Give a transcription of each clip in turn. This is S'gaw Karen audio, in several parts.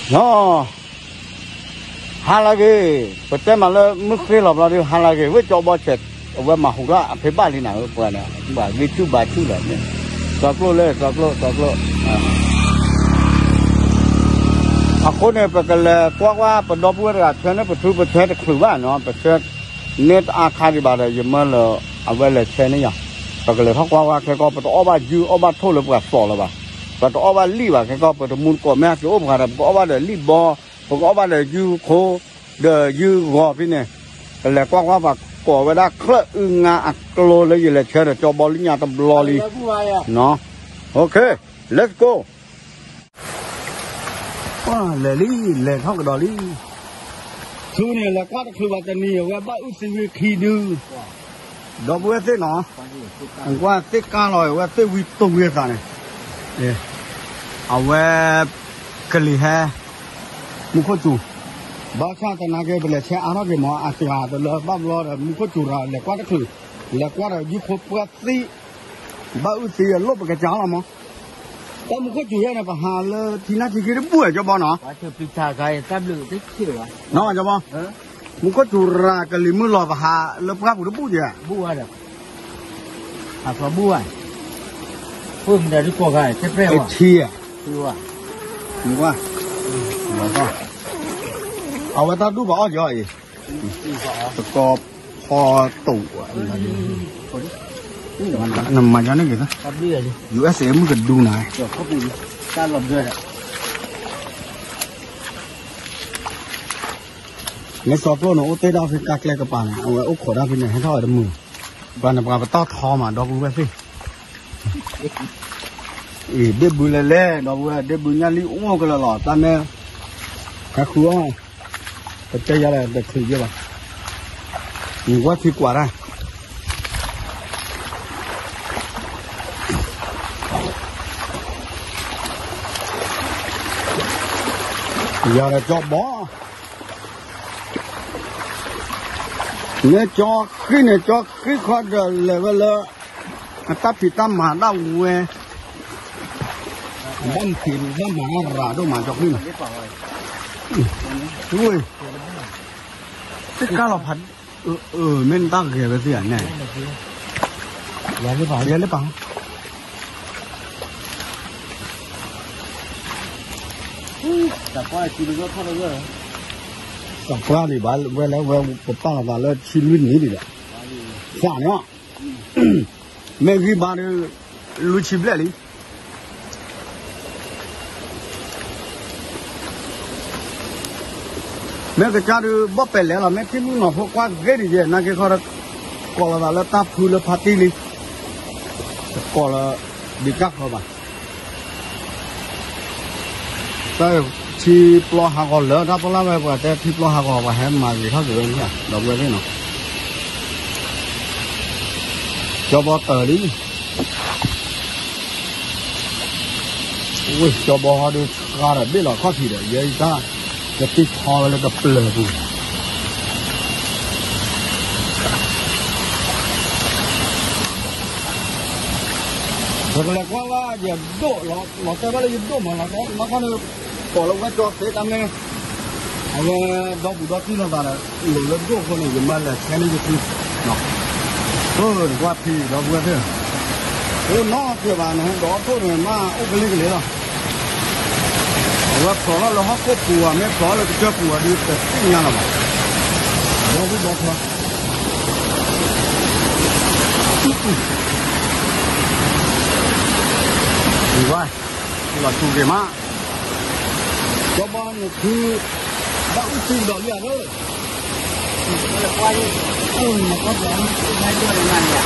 ဟီ, ဟါလၢအဂ့ၤ, ပတဲမးလၢမုၢ်ဃ့လီၤဘျီဒီး ဟါလၢအဂ့ၤ, ဝဲကၠီဘီဆဲး အဝဲမၤဟူးထီၣ်အဖံဘၣ်လံနၤဧၢ, ပှၤန့ၣ် ဘၣ်ဂ့ၤဆူၣ်ဘၣ်ဆူၣ်လီၤန့ၣ်, စီၤကျိၣ်လဲၣ် စီၤကျိၣ် စီၤကျိၣ် အဃိန့ၣ် ပကလဲၤကွၢ်ကွၢ် ပဒီပုၢ်ဝဲၢ်တဂၤဆၢန့ၣ် ပထူပဆၢတချုးဘၣ်နီၤ, ပဆၢန့ၢ်တအါခါဒံးဘၣ်ဒီး ယမၢလၢအဝဲလဲၤဆၢန့ၢ်ယၤ, ပကလဲၤထီၣ်ကွၢ်ကွၢ်ခဲကီၢ်, ပတအီၣ်ဘၣ်ယုၢ်အီၣ်ဘၣ်ထိၣ်လၢပှၤသီးလၢၤဘၣ်, ပတအီၣ်ဘၣ်လံၣ်ဘၣ်ခဲကီၢ်, ပတမူတကိးမ့ၢ်ဟဲက့ၤအိၣ်ပှၤဒီး ပကအီၣ်ဘၣ်ဒီးလံၣ်ဘီ, ပကအီၣ်ဘၣ်ဒီးယုၢ်ခိ, ဒီးယုၢ်ဂီၤဖဲန့ၣ်, ပလဲၤကွၢ်ကွၢ်ပှၤကိးဝဲဒၣ်ချၢၣ်အုၣ်ငါအကျိလၢယလဲၤဆၢဒီးကၠီဘီလၢညါတဘျီလံ, န, okay, let's go. လဲၤလံ, လဲၤထီၣ်ကဒီးလံ. ထူန့ၣ် လဲၤကွၢ်တချုးဘၣ်တနံၤ အဝဲဘၣ်အုၣ်သံဝံၤခံဒု, ဒီပုၢ်ဝဲၢ်သ့ၣ်နီၤ, ကွၢ်သ့ၣ်ကါလီၤ အဝဲသ့ၣ်ဝံၤတိၢ်ဝံၤအသးန့ၣ်, အဝဲ ကလံၤဟဲ မူခိၣ်စူၤ, ဘၣ်ဆၣ်သနာ်က့ ပလဲၤဆဲးအါထီၣ်က့ၤမး အစှၤတလၢဘၣ်ဘျီဒီး မူခိၣ်စူၤရၤ လဲၤကွၢ်တချုး, လဲၤကွၢ်ဒီးယုၢ်ခိပှၢ်သံ, ဘၣ်အုၣ်သံအလိၣ်ပကစၢ်လီၤမး, တၢ်မူခိၣ်စူၤယဲန့ၣ် ပဟးလၢထံနၢ်ထံခံတဘူၣ်ဝဲ ကၠီဘီနီၤ, နီၤကၠီဘီ, မူခိၣ်စူၤရၤကလံၤမုၢ်လီၤ ပဟးလၢပှၢ်ပူၤတဘူၣ်ကဲ, ဘူၣ်ဝဲဒီး အသီဘူၣ်ဝဲ, အိၣ်မတၤဒုကိးခါ တပြဲၢ်ဝဲ, ထံဧါ, အဝဲတၢ်ဒူၣ်ဘၣ်အီၣ်ကီအံၤ, သကိးဖီတိာ်, နမၤကန့ၣ်ဂ့ၤ, USA မုၢ်ကဒူနၤ, မ့ၢ်စီၤကျိၣ်န့ၣ် အိၣ်တ့ၢ်ဒၣ်ဖဲကါကျဲကပၤန့ၣ် အဝဲအိၣ်ခိးဒၣ်ဖဲန့ၣ် ဟဲထီၣ်ဝဲတမုာ်, ပှၤန့ၣ်ပှၤပတီၢ်ထီမး ဒီပုၢ်ဝဲၢ်သ့ၣ် အံၤ ဒ့ၣ်ဘုလဲၤလဲၣ် ဒီပုၢ်ဝဲၢ် ဒ့ၣ်ဘုညၣ်လံအိၣ်ကလၢာ်လီၤ တၢ်မ့ၢ် ဟဲဃုအီၣ် ပတဲယၤလၢတချုးယဲဘၣ် နကွၢ်ထံကွၢ်တၢ် ယၤဒီးကၠီဘီ မ့ၢ်ကၠီဃံန့ၣ် ကၠီဃံခီဒီးလဲၤဝဲလၢ အတၢ်ဖံးတၢ်မၤဒၣ်ဝဲ ဘၣ်ဖံးဘၣ်မၤရၤဒိၣ်မးကၠီဃံန့ၣ် ဝ့ၢ် သ့ၣ်ကါလီၤဖး မ့ၢ်နတၢ်ဂဲၤဝဲသ့ၣ်ဧါန့ၣ် ယၤလၢပာ် တၢ်ပှၢ်န့ၣ်ဘၣ်ဝဲလၢဝဲ ပပာ်လီၤသးလၢဆံလွံၢ်နံၣ်ဒံးဒီး သးန့ၣ် မ့ၢ်ဂံၢ်ဘါဒီး လွံၢ်ဆံဘျဲၣ်လံ မ့ၢ်ကစၢ်ဒုး ဘီၣ်ပဲာ်လဲၣ်လီၤ မ့ၢ်ထံၣ်မုၢ်နီၢ်ဖိကွၢ်ဂ့ၤဒ်ယဲ နာ်က့ခီဒီး ကိးလီၤသးလၢတၢ်ဖုလၢဖါတံၢ်လံ တကိးလၢ ဒံးကၢ်ဃီဘၣ် တၢ်ထံပျီဟးဂီၤလၢ တၢ်ပလၢ်ဝဲပှၤတဲထံပျီဟးဂီၤ ပှၤဟဲမၤဂ့ၤထီၣ်က့ၤဝဲန့ၣ် ဒီပုၢ်ဝဲၢ်သ့ၣ်နီၤ ကၠီဘီတၢၢ်လံ ဝ့ၢ် ကၠီဘီဟီဒုးဆှါဒီးဘ့ၣ်လီၤခီၣ်ထံးဒီး ယဲအံၤတၢ် ကသံၣ်ထီဝဲလၢကပျၢၤပူၤ ပကလဲၤကွၢ်ဝဲယဒိၣ်လီၤ လီၤတဲာ်ဘၣ်လၢယဒိၣ်မးလီၤတဲာ် မ့ၢ်ခီန့ၣ် ကိးလၢဝဲကၠီသ့တၢ်မ့ၢ် အဝဲဒီဘူးဒီတံၢ်လိာ်သးဒီး လိာ်လၢဒိၣ်အဃိန့ၣ် ယမၢလဲၤဆဲန့ၢ်ယဖံ အၢ နကွၢ်ဖံဒီပုၢ်ဝဲၢ်သ့ၣ် အိၣ်နီတစဲးဘၣ်န့ၣ် ဒီးအခိၣ်န့ၣ် မ့ၢ်အိၣ်ကလံကလံလီၤ အဝဲဖျိးထီၣ်လၢဟီၣ်ခိၣ်ပူၤဘၣ် မ့ၢ်ဖျိးထီၣ်လၢကစၢၢ်ပူၤဘၣ်ဒီး တသ့ၣ်ညါလၢၤဘၣ် ဒီပုၢ်ဒီထီ ဝဲ လီၤထူက့ၤမး ကၠီဘီန့ၣ်ခု ဘၣ်အုၣ်သံဒီးလံဧါလၢ ဘၣ်အုၣ်သံ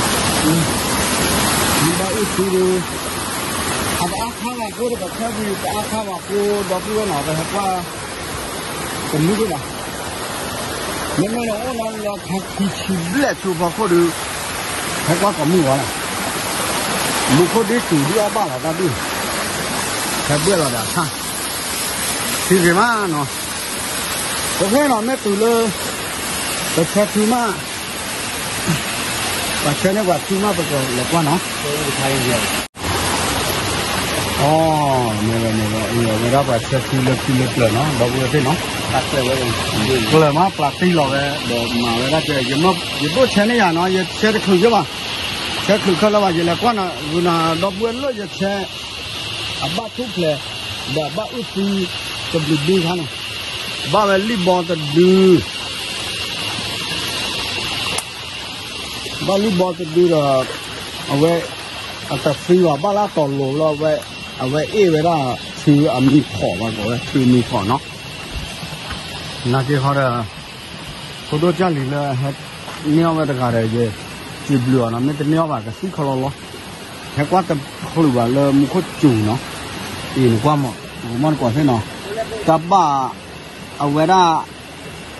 ဒီး ဘၣ်အုၣ်သံဒီး အတအါခါဘၣ်ဃိဒီး ပဆၢဖံး တအါခါဘၣ်ဃိ ဒီပုၢ်ဝဲၢ်နီၤ ပဟဲကွၢ် တမုာ်ဒံးဘၣ် မ့မ့ၢ်လၢအိၣ်လၢလီၤခါခံဆံဘျဲၣ်ဆူဖီခိၣ်ဒီး ဟဲကွၢ်ကိးမုၢ်ဝဲလီၤ မူခိၣ်ဒ်စူၤဒ်အီၣ်ဘၣ်လီၤတၢ်ဒုၣ် ဟဲဘှဲၣ်လီၤဒီးအခါ ထံဂ့ၤမးနီၤ ပဃ့နီၤ မ့ၢ်တုၤလၢ ပဆၢထံမး ပဆၢန့ၢ်ပှၤထံမး ပကလဲၤကွၢ်နီၤ အီၤ မ့ၢ်ဝဲမ့ၢ်ဝဲ အဝဲဒၣ်ပှၤဆဲးခုလၢခုလၢပျၢၤနီၤ ဒီပုၢ်ဝဲၢ်သ့ၣ်နီၤ, ကျၢၤမးပျၢၤတံၢ်လီၤဝဲ ဒီးမၤဝဲဒၣ်ကဲ ယဒိၣ်ဆဲးန့ၢ်ယၤနီၤ ယဆဲးတချုးယဘၣ်, ဆဲးချုးခဲလၢာ်ဘၣ် ယလဲၤကွၢ်နၤ ဂုာ်နၤဒီပုၢ်ဝဲၢ်လၢယဆဲး အဘၣ်ထူၣ်ဖျဲး ဒီးအဘၣ်အုၣ်သံ တဘျုးဘျုးခါန့ၣ်, ဘၣ်ဝဲလံၣ်ဘီတဒု ဘၣ်လံၣ်ဘီတဒုဒီး အဝဲ အတသံဘၣ် ဘၣ်လၢအတီၤလိၤလီၤ အဝဲအ့ၣ်ဝဲဒၣ် ထုအမံၤဖီၣ်ဘၣ် ကိးဝဲထုအမံၤဖီၣ်နီၤ, နာ်က့ဟီဒီး ဖိဒိၣ်ကၢ်လံၤလၢဟဲန့ၢ်အီၣ်ဝဲတဂၤဒီး ယစံးဘျုးအီၤနီၤ မ့ၢ်တန့ၢ်အီၣ်ဘၣ်ကသံၣ်ခီလီလီၤ, ဟဲကွၢ်တချုးဘၣ်လၢမူခိၣ်စူၤနီၤ, အံၤနကွၢ်မး မ့ၢ်နကွၢ်သ့ၣ်နီၤ, တၢ်ဘၣ် အဝဲဒၣ်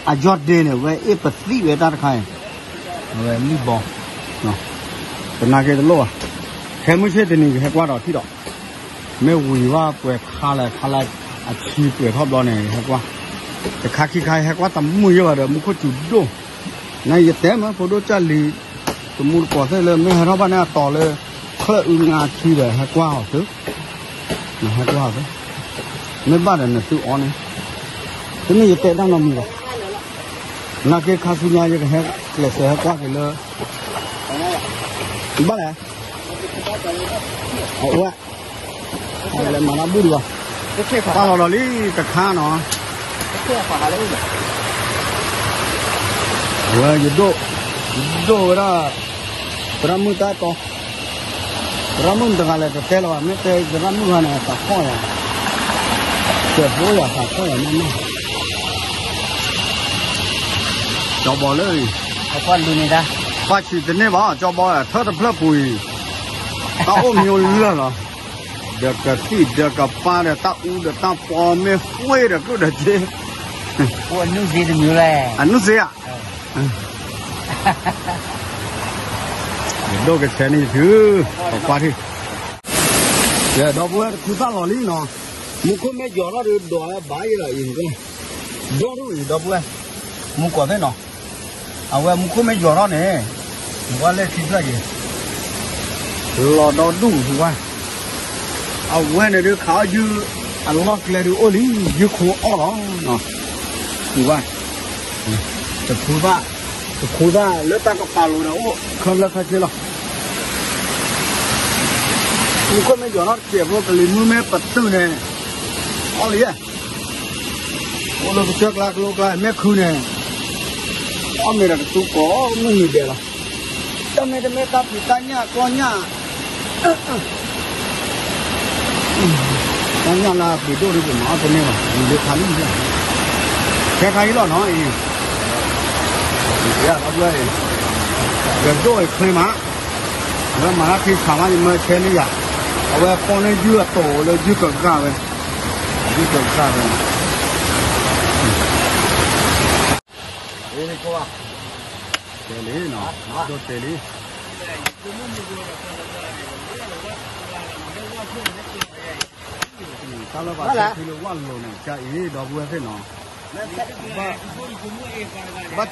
အယီၢ်ဒ့န့ၣ် ဝဲအ့ၣ်ပသံၣ်ဝဲတၢ်တခါအံၤ, အဝဲလံၣ်ဘီ, တနာ်က့တလိၣ်ဘၣ်, ခဲမုၢ်ဆ့ၣ်တနံၤကဟဲကွၢ်ဒီးထံၣ်ဒီး, မ့ၢ်ဝံၤဘၣ်ပှဲၤခါလဲၣ်ခါလၢအဆံပှဲၤထီၣ်ဘျီန့ၣ် ဟဲကွၢ်, တခါခံခါဟဲကွၢ်တမုာ်ယဲၢ်ဘၣ်ဒီး မူခိၣ်စူၤဒိၣ်, နယတဲမ့ၢ်ဖိဒိၣ်ကၢ်လံၤ တမူတကိးသ့ၣ်လၢ မ့ၢ်ဟဲထီၣ်ဘၣ်န့ၣ်အတီၤလၢ ချၢၣ်အုငါခံဒီး ဟဲကွၢ်အီၤသု, နဟဲကွၢ်အီၤသု, မ့ၢ်ဘၣ်ဒီးနသုအီန့ၣ်, တမ့ၢ်ယတဲတၢ်နီတမံၤဘၣ်, နာ်က့ခါဆူညါယကဟဲကျဲးစၢးဟဲကွၢ်က့ၤလၢ ဘၣ်လဲၣ်, အဝဲ လဲၤမၤတၢ်ဘူၣ်ဒံးဘၣ်, ပာ်လီၤဒီးလံတခါနီၤ, အဝဲယဒိၣ်, ဒိၣ်ဝဲဒၣ် သရၣ်မုၣ်တၢ်တီ, သရၣ်မုၣ်တဂၤလဲၣ်တတဲလီၤဘၣ် မ့ၢ်တဲသရၣ်မုၣ်ဂၤန့ၣ် သးခီၣ်ယၤ, စဲးဖိယၤသးခီၣ်ယၤမ့ၢ်မ့ၢ် ကၠီဘီလၢအံၤ, ပှၢ်ဆံးတန့ၢ်ဘၣ် ကၠီဘီထၢတဖျၢၣ်ပူၤအံၤ, တၢ်အိၣ်မံၤအိၣ်လၢာ်လီၤ, ဒီးကသံၣ်ဒီးကပၢ်ဒီးတၢ်အူဒီးတၢ်ပီမ့ၢ်ဃ့ဒီးကျိၣ်ဒီးစ့, အိၣ်အနုၢ်စ့တမံၤလဲၣ်, အနုၢ်စ့ဧါ, ဒိၣ်ကဆဲးန့ၣ်ယထု, ပကွၢ်ထံၣ်, ဒီပုၢ်ဝဲၢ်တခူသၣ်လီၤလံနီၤ, မူခိၣ်မ့ၢ်ယီၤထီၣ်ဒီးဒိးဝဲဘၣ်ယဲလီၤအံၤ, ဒီဒူၣ်အံၤဒီပုၢ်ဝဲၢ်, မူကိးသ့ၣ်နီၤ, အဝဲမူခိၣ်မ့ၢ်ယီၤထီၣ်န့ၣ်, နကွၢ်လဲၣ်ခံဖျၢၣ်က့ၤ, လီၤဒီဒူၣ်နကွၢ်, အဝဲန့ၣ်ဒုးခးအီၣ်ယုၢ်, အလီၢ်ကျဲဒုးအိၣ်လံ, ယုၢ်ခိအီၣ်လီၤ, နကွၢ်, တခူသၣ်, တခူသၣ်လၢတၢ်ကပာ်လိၤဒီးအိၣ်ခဲလၢာ်ခဲဆ့လီၤ, မူခိၣ်မ့ၢ်ယီၤထီၣ်တစဲးဖိ ကလံၤမုၢ်မ့ၢ်ပတုာ်န့ၣ်, အီၣ်လံယဲ အိၣ်လၢကစၢၢ်ကျါကလိကျါ မ့ၢ်ခုန့ၣ်, အီၣ်မ့ၤဒီးကသူကိးမုၢ်နံၤဒဲးလီၤ, တၢ်မ့ၢ်တမ့ၢ်တၢ်ဖံးတၢ်ညၣ်ကျီညၣ်, တၢ်ညၣ်လၢပှ့ၤဒိၣ်ဒုးပမၤအီၣ်တန့ၢ်ဘၣ် မံၤလၢခါလံ, ခဲခါအံၤလီၤနီၤအံၤ, ယၤဒီပုၢ်ဝဲၢ်အံၤ, ယဒိၣ်အံၤချ့မး, အဝဲမၤတၢ်ဖံးဆးမး ယမၢဆဲန့ၢ်ယၤ, အဝဲပိာ်န့ၢ်ယုၢ်အတီၤလၢယုၢ်ကဂၢ်ဝဲ, ယုၢ်ကဂၢ်ဝဲ တဲလံနီၤ, ဒိၣ်တဲလံ, တၢ်လၢပှၤဆဲဖု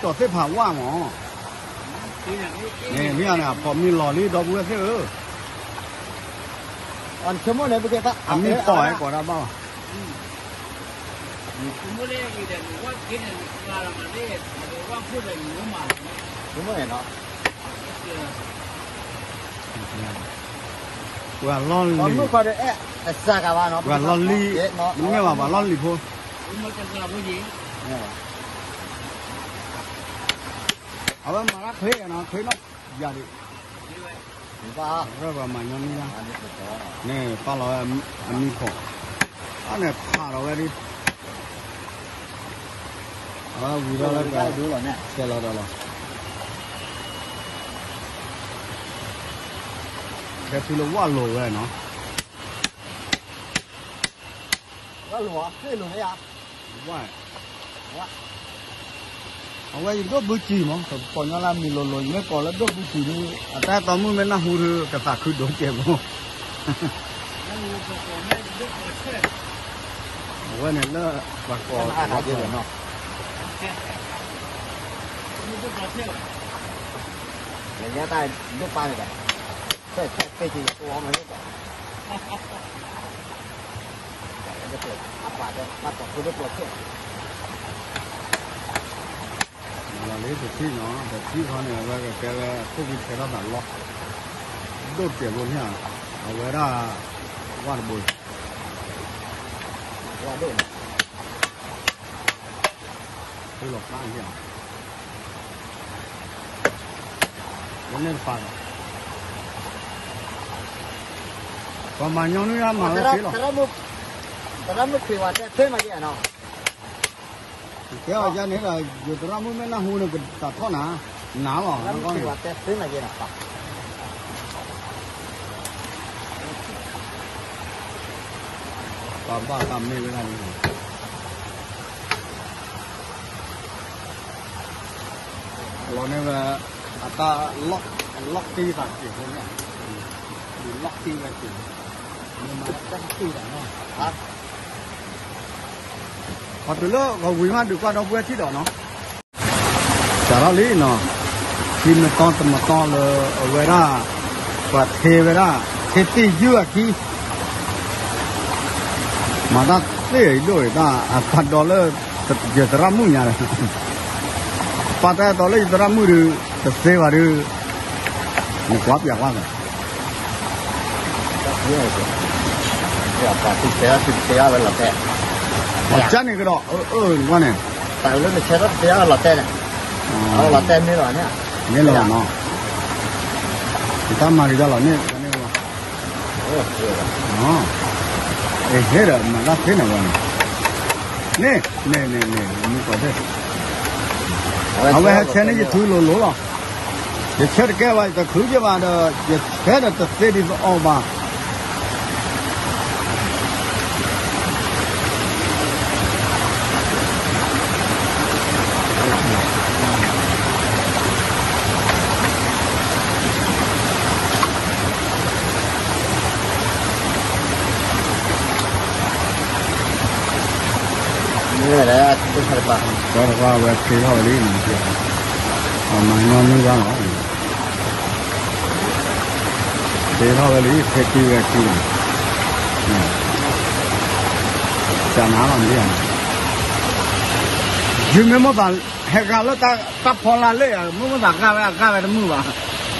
လၢဝၣ်လိၤန့ၣ် ကအံၤ ဒီပုၢ်ဝဲၢ်သ့ၣ်နီၤ, ဘၣ်တီၤသ့ၣ်ဖးဝၣ်မး, မ့ၢ်အန့ၣ် အဖီမ့ၤလီၤလံ ဒီပုၢ်ဝဲၢ်သ့ၣ်ဧၢ, အမ့ၢ်တီၤဟဲကိးတၢ်ဘၣ်လီၤ. ပှၤလီၢ်လံၤ, ပှၤလီၢ်လံၤ, မ့ၢ်ဘၣ်ပှၤလီၢ်လံၤဖိ, အဝဲမၤတၢ်ချ့နီၤ, ချ့နီၤယၤဒံး, ပှၤမၤညီနုၢ်, န့ၣ်ပာ်လီၤဝဲအမံၤခိၣ်, အန့ၣ်ဖးဒီးဝဲဒၣ် အဝဲဝံၤဒီးလၢကဆဲးလီၤဒီးလီၤ, ဆဲးဖုလၢဝၣ်လိၤဝဲနီၤ, ဝၣ်, အဝဲယဒိၣ်ဘုစံၤမး ပကိးညီလၢမံၤလိၤလိၤ ယမ့ၢ်ကိးလၢဒိၣ်ဘုစံၤဒီး အတၢ်အဲၣ်တီမုၣ်မ့ၢ်နၢ်ဟူဒီး ကသးခုဒိၣ်ကဲးဖိ အဝဲန့ၣ်လၢပှၤကိး, လၢညါတၢ်ဒိၣ်ပာ်န့ၣ်ဒီး, ဖဲဖဲဖဲက့ၤယကိးအီၤမ့ၢ်န့ၣ်ဒီး, လီၤလံတထံၣ်နီၤ, တထံၣ်ခီန့ၣ် အဝဲကကဲဝဲခိၣ်ဝံဆဲးထီၣ်သးလီၢ်, ဒိၣ်တဲာ်ဘိန့ၣ်, အဝဲဒၣ် ဝၣ်တဘိ, ဝၣ်ဒိၣ်, လၢလီၤဖးန့ၣ်, လၢန့ၣ်တပၤဒီး, ပှၤမၤညီနုၢ်အမၤဝဲသ့လီၤ. သရၣ်မုၣ်ခွံဝဲတဲသ့မးယဲၢ်နီၤ, ကဲအီၤယါန့ၣ်ဒီး ယသရၣ်မုၣ်မ့ၢ်နၢ်ဟူန့ၣ် ကတၢ်ထီၣ်နၤ, နၤလီၤ, သရၣ်မုၣ်ခွံဝဲတဲသ့မးယဲၢ်နီၤ, ပှၤဘၣ်တၢ်မ့ၢ်ဝဲဒၣ်န့ၣ် လီၤန့ၢ်ဝဲ အတၢ်လီၢ်တံၢ်သးစ့ၢ်ဖိန့ၣ်, ဒုးလီၢ်တံၢ်ဝဲစ့ၢ်, မ့ၢ်မၤတၢ်တတူၢ်တၢ်နီၢ်, ပှၤတုၤလၢကဝံၤမးဒုးကွၢ်ဒီပုၢ်ဝဲၢ်ထံၣ်ဒီးနီၤ, စးထီၣ်လံနီၤ, ခံမတီတမတီလၢအဝဲဒၣ် ပှၤထ့ဝဲဒၣ် ထ့တံၢ်ယုၢ်အခံ မၤတၢ်သ့ၣ်အံၤဒိၣ်အံၤတၢ်အသးဒီးလၢ ယသရၣ်မုၣ်ညါဒီး, ပာ်တၢ်အဲၣ်တီလၢယသရၣ်မုၣ်ဒီး တသ့ဘၣ်ဒီး နကွၢ်ပျးကွၢ်သး, ကၢ်န့ၣ်ကဒီး အၢ အၢ နကွၢ်န့ၣ် လီၤတဲာ်န့ၣ်, မ့ၢ်လီၤနီၤ, ယတၢ်မၤကယီလီၤန့ၣ်, အဟ့ၣ်ဒီးမၤတၢ်သ့န့ၣ်ဝဲန့ၣ်, န့ၣ် န့ၣ် န့ၣ် န့ၣ် မူကီၢ်သ့ၣ်, အဝဲဟဲဆဲန့ၢ်ယထုလိၤလိၤလီၤ, ယဆဲတကဲဘၣ် ယတချုးယဘၣ်ဒီး ယဆဲဒီးတသ့ဒ်သိးအီၤဘၣ် မ့ၢ်ဝဲဒၣ် တၢ်တပၤ ဝဲသ့ထီၣ်ဝဲလံ, အမၤညီနုၢ်ဘၣ်လီၤ, သ့ထီၣ်ဝဲလံ ဖဲတံၢ်ဝဲခံလီၤ, ကနၤလီၤမ့ၢ်, ယုၢ်မ့ၢ်မိၣ်သး ဟဲဂၤလၢတၢ်ဖီလာ်လၢယၤ မ့ၢ်မိၣ်သးဂၤဝဲ အဂၤဝဲတမုာ်ဘၣ်,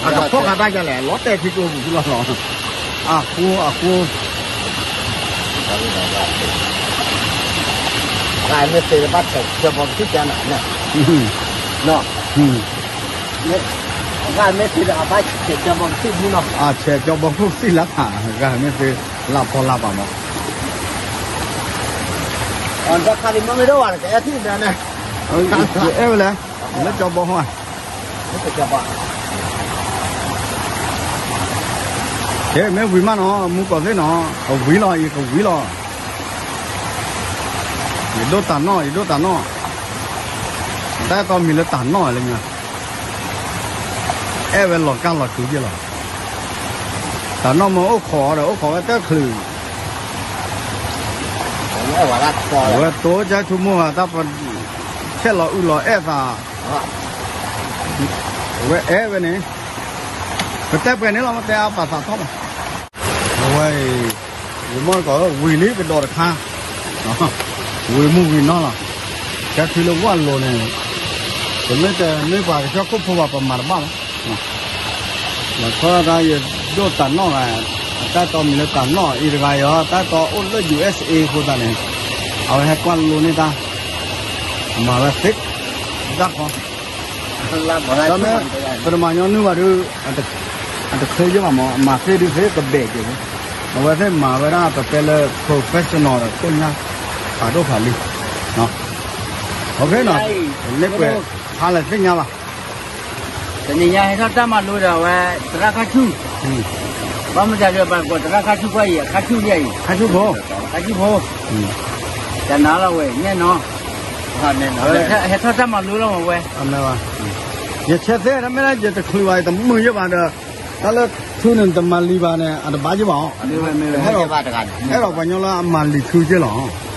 အကဖီၣ်ဃာ်တၢ်ယၤလဲၣ် လီၤတဲာ်ထံကျိပူၤဖုလီၤလီၤ, အဃိ အဃိ ဂၤမ့ၢ်သ့ဘၣ်ဆဲးကၢဘီကသံၣ်ကနၤန့ၣ်, ဂၤမ့ၢ်သ့ဒီးအဘၣ်ဆဲးကၢဘီကသံၣ်ဒ်နီၤ, အဆဲးကၢဘီကသံၣ်လၢ ဂၤမ့ၢ်သ့ လၢဖီလာ်ဘၣ်မး, တၢ်ခါလံမ့ၢ်မ့ၢ်ဒိၣ်ဝဲ ကအဲၣ်ထံၣ်ဒီးန့ၣ်, အဲၣ်ဝဲလဲၣ်, လၢကၠီဘီဟီ, ကဲ မ့ၢ်ဝံၤမးနီၤ မူကီၢ်သ့ၣ်နီၤ ကဝံၤလီၤ ယကဝံၤလီၤ, ယဒိၣ်တၢ်နီၣ် ယဒိၣ်တၢ်နီၣ်, တၢ်အဲၣ်တီမံၤလၢတၢ်နီၣ်လၢညါ, အဲၣ်ဝဲလီၤကၢ်လီၤတုၤယဲၢ်လီၤ, တၢ်နီၣ်မ့ၢ်အိၣ်ခိးဒီး အိၣ်ခိးဝဲတချုး ဝဲတိကၢ်ထူမိၢ်ဂၤတၢ်ပ, ဆဲးလီၤအုးလီၤအဲၣ်သး, ဝဲအဲၣ်ဝဲန့ၣ်, ပတဲပှဲၤန့ၣ်လီၤ မ့ၢ်တဲအပာ်သးထီၣ်ဘၣ်, အဝဲအံၤ, ယမီၢ်ကီးဝံၤလံကဒီးတခါ, ဝံၤမုၢ်ဝံၤနီၢ်လီၤ, ကဲဖံလၢဝၣ်လိၤန့ၣ်, ပမ့ၢ်တမ့ၢ်ပှၤကစၢ်ခိၣ်ဖိဘၣ် ပမၤတဘၣ်လီၤ လီၤဆီဒၣ်တၢ်ယဒိၣ်တၢ်နီၣ်ဂၤ, အတၢ်တီမံၤလၢတၢ်နီၣ်အံၤတဂၤအံၤ တၢ်တီအိၣ်လၢ ယူၣ်အ့စ့ အဃိသတးန့ၣ်, အဝဲဟဲကွၢ်လိန့ၢ်တၢ်, မၤဝဲသ့, တၢ်ဃီ, တၢ်မ့ၢ်, ပတမၤညီနုၢ်ဘၣ်ဒီး, အတချုးယဘၣ်မး မၤသ့ဒုးသ့ကဘဲၣ်က့ၤ, အဝဲသ့ၣ်မၤဝဲဒၣ်ပတဲလၢ professional ဒီးကိၣ်ညါ, ဖးဒိၣ်ဖးလံ, အဃိနီၤ, လ့ကွဲး, ဟါလၢသ့ၣ်ညါဘၣ် တနံၤညါဟဲထီၣ်တၢ်မၤလိဒီးအဝဲ သရၣ်ခါဆူၣ်, ဘၣ်မတၤဒီးပှၤကိးသရၣ်ခါဆူၣ်ကွၢ်အံၤ အခါဆူၣ်ယဲၢ်အံၤ, ခါဆူၣ်ဖိ, ခါဆူၣ်ဖိ, တနာ်လီၤဝဲ နဲၣ်နီၤ, ဟဲထီၣ်တၢ်မၤလိလီၤမးဝဲ, ယဆဲးသ့တၢ်မ့ၢ်လၢယတချုးဘၣ် ယတမုာ်ယဲၢ်ဘၣ်ဒီး, တၢ်လၢထူန့ၣ်တမၤလံၤဘၣ်န့ၣ် အတဘၣ်ယဲၢ်ဘၣ်အီၤ, အဲၣ်ဒိးပှၤညီလၢအမၤလံၤထူယဲၢ်လီၤ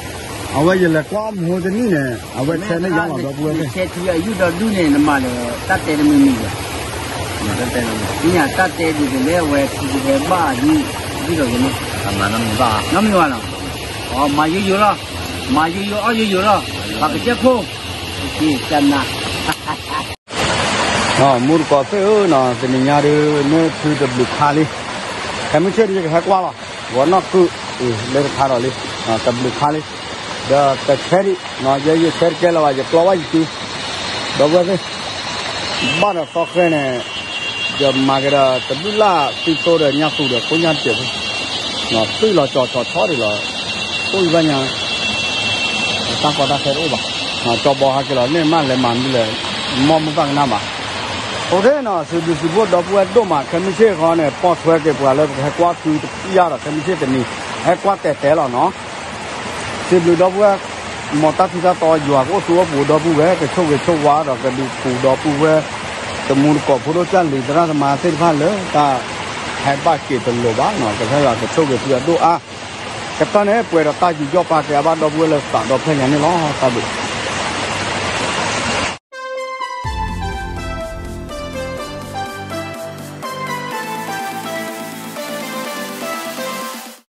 အဝဲယလဲၤကွၢ်အီၣ်မူတနံၣ်န့ၣ် အဝဲဆဲးန့ၢ်ယၤလီၤဒီပုၢ်ဝဲၢ်သ့ၣ်, ဆဲးထူအယုၢ်ဒီဒူၣ်န့ၣ် နမၤဒီး တၢ်တဲတမံၤမံၤဘၣ်, သ့ၣ်ညါတၢ်တဲဒ်သိးလၢအဝဲထူကဟဲဘၣ်ဒ်, ဒ်သိးကန့ၣ်, နီတမံၤဘၣ်လီၤ, မၤယိယိလီၤ, မၤယိယိအီၣ်ယိယိလီၤ, ပှၤကစၢၢ်ခိၣ်, ကနၤ မူတကိးသ့ၣ်ဧၢနီၤ, တနံၤညါဒုး မ့ၢ်ထုတဘျုးခါလံ, ခဲမုၢ်ဆ့ၣ်ဒုးယကဟဲကွၢ်လီၤ, ဂီၤနီၢ်ကုၢ်, လၢတခါဒီးလံ, တဘျုးခါလံ, ဒီးတဆဲဒံး, ယဲယဆဲတကဲလၢၤဘၣ် ယကျီဝဲယစု, ဒီပုၢ်ဝဲၢ်သ့ၣ်, ဘၣ်ဒီးသီဃဲန့ၣ်, ယမၤက့ၤဒီးတဘျုးလၢ်သံသိဒီးညၣ်သူဒီးကိၣ်ညၣ်တစဲးဖိ, သွံၣ်လီၤကၠီၤဆီဆီဒံးလီၤ, အိၣ်ယဘၣ်ညါ တၢ်ကီတၢ်ခဲတအိၣ်ဘၣ်, ကၠီဘီဟဲက့ၤလီၤန့ၣ် မ့ၢ်လဲၤမၤမနုၤလဲၣ်, မ့ၢ်မုၢ်ဘၣ်ကနၣ်ဘၣ်, အိၣ်ခ့နီၤ စံးဘျုးစံးဖှိၣ်ဒီပုၢ်ဝဲၢ်ဒိၣ်မး ခဲမုၢ်ဆ့ၣ်ဃီန့ၣ် ပိာ်ထွဲက့ၤပှၤလၢပကဟဲကွၢ်ခုတပျၢ်ဒီး ခဲမုၢ်ဆ့ၣ်တနံၤ, ဟဲကွၢ်တဲာ်တဲာ်လီၤနီၤ စံးဘျုးဒီပုၢ်ဝဲၢ်, မ်တၢ်ထံတၢ်တီယွၤကအိၣ်သူအိၣ်ပူၤဒီပုၢ်ဝဲၢ် ကဆိၣ်ဂ့ၤဆိၣ်ဝါဒီးကဒုးပူၤဒီပုၢ်ဝဲၢ်, တမူတကိးဖိဒိၣ်ကၢ်လံၤသရၣ်သမါသ့ၣ်တဖၣ်လၢတၢ်ဟဲဘၣ်က့ၤတလိၤဘၣ်နီၤ ကစၢ်ယွၤကဆိၣ်ဂ့ၤသုအဒိၣ်အါ, ကတၢၢ်န့ၣ် ပှဲၤဒီးတၢ်ယူးယီၣ်ပာ်ကဲအဘၣ်ဒီပုၢ်ဝဲၢ်လၢသးဒီဖျၢၣ်ညါန့ၣ်လီၤ တၢ်ဘျုး